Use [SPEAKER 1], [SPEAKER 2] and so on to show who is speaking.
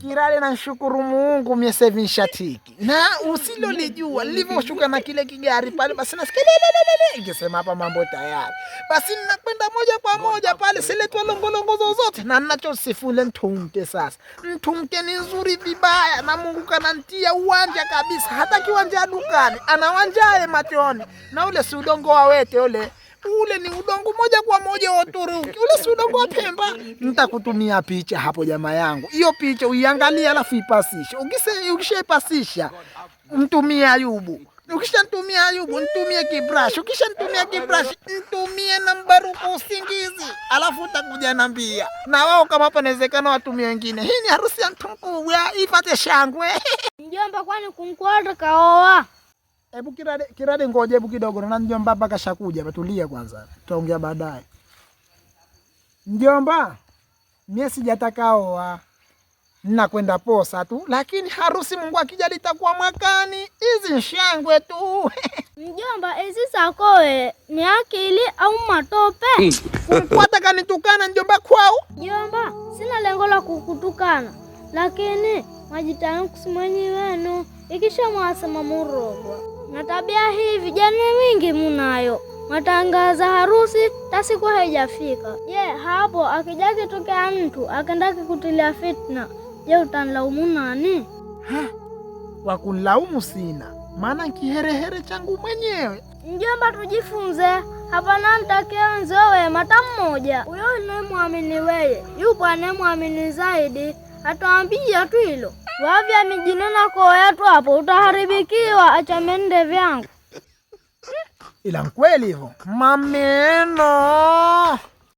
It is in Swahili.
[SPEAKER 1] Kirale na nshukuru Mungu mie sasa nshatiki. Na usilolijua nilivyoshuka na kile kigari pale basi nasikia lelelelele ikisema hapa mambo tayari. Basi ninakwenda moja kwa moja pale siletwa longolongo zozote na ninachosifule ntunke sasa. Ntunke ni nzuri vibaya na Mungu kanantia uwanja kabisa hata kiwanja dukani anawanjaye machoni na ule si udongo wa wete ule ule ni udongo moja kwa moja wa Uturuki, ule si udongo wa Pemba. Nitakutumia picha hapo jamaa yangu, hiyo picha uiangalie, alafu ipasishe. Ukishaipasisha mtumie Ayubu. Ukishamtumia Ayubu ntumie Kibrashi, ukishamtumia Kibrashi ntumie na Mbaruku usingizi, alafu utakuja nambia na wao kama panawezekana watumie wengine. Hii ni harusi ya mtu mkubwa, ifate shangwe.
[SPEAKER 2] Mjomba, kwani kumkwata kaoa?
[SPEAKER 1] Hebu Kirade, Kirade ngoja hebu kidogo, naona mjomba hapa kashakuja. Tulia kwanza, tutaongea baadaye. Mjomba, mie sijataka oa, nakwenda posa tu, lakini harusi Mungu akijali itakuwa mwakani. Hizi nshangwe tu.
[SPEAKER 2] Mjomba, hizi sakoe ni akili au matope?
[SPEAKER 1] Kumkwata kanitukana mjomba kwao.
[SPEAKER 2] Mjomba, sina lengo la kukutukana, lakini majitani kusimwenyi wenu ikisha mwasema murogwa na tabia hii vijana wingi munayo, matangaza harusi tasiku haijafika. Je, hapo akija kitokea mtu akenda kikutilia fitna, je, utanlaumu nani?
[SPEAKER 1] Wakunlaumu sina, maana kiherehere changu mwenyewe.
[SPEAKER 2] Mjomba, tujifunze hapana ntakia nzowe mata mmoja uyo unayemwamini weye yupo anayemwamini zaidi, atawambia tu hilo wavya mijini na koya tu hapo utaharibikiwa. Achamende vyangu
[SPEAKER 1] Ila nkweli hivyo mameno.